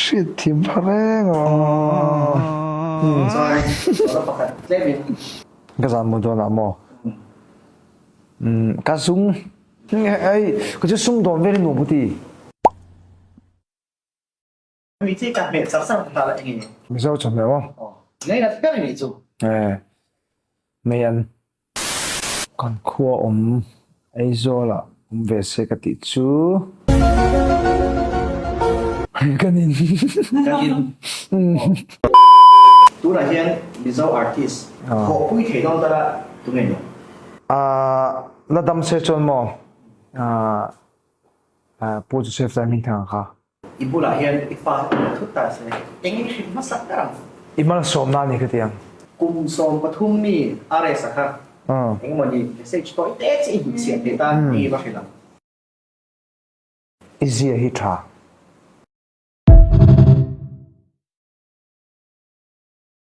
Hriat thiam pha reng a. Chuan zawhna pakhat tlemin. Ka zan mu dawnah maw? Ka zung. Hei, ka chu sumdawn vel i nuam ka ti. Mi chi ka hmeh char char ta la enge. Mizo chawhmeh maw? Ngainat ber i nih chu. Mei an Kan khua awm Aizawl ah awm ve se ka tih chu kan in. Kan in. Tunah hian Mizo artist thawhpui thei dawn tala tunge ni? La dam se chuan maw Pu Joseph Zaihmingthanga kha. I bulah hian i fa hi awm thut ta se, eng i hrilh hmasak ber ang? I malsawmna a ni ka ti ang. Kum 13 mi RS a kha eng emaw ni message tawi te che i hnutchhiah thei ta eng i va hrilh ang? I zia hi tha.